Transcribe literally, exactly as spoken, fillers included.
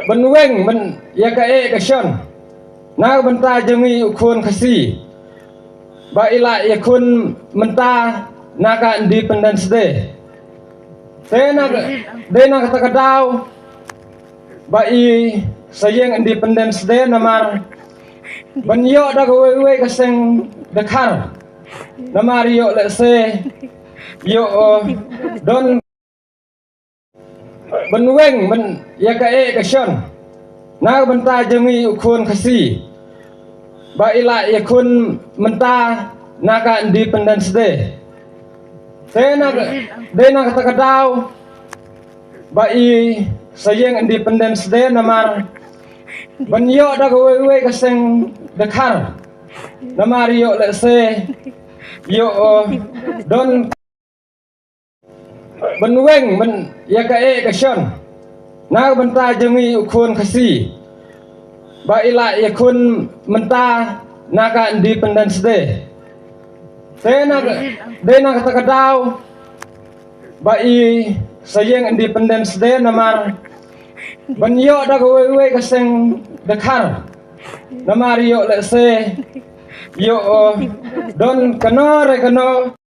Ban weng ban ïa ka eh ka shon na ka bynta jong ngi u khun Khasi ba i la ïakhun mynta na ka Independence Day. Te na ka, dei na kata ka daw ba i sa ïeng Independence Day namar ban ïoh da kawei kawei ka seng dkhar. Namar ïoh lehse ïoh, uh, don ban weng ban ïa ka eh ka shon na ka bynta jong ngi u khun Khasi ba i la ïakhun mynta na ka Independence Day. Te na ka, dei na kata ka daw ba i sa ïeng Independence Day namar ban ïoh da kawei kawei ka seng dkhar. Namar ïoh lehse ïoh, uh, don ban weng ban ïa ka eh ka shon na ka bynta jong ngi u khun Khasi ba i la ïakhun mynta na ka Independence Day. Te na ka, dei na kata ka daw ba i sa ïeng Independence Day namar ban ïoh da kawei kawei ka seng dkhar. Namar ïoh lehse ïoh, uh, don kano re kano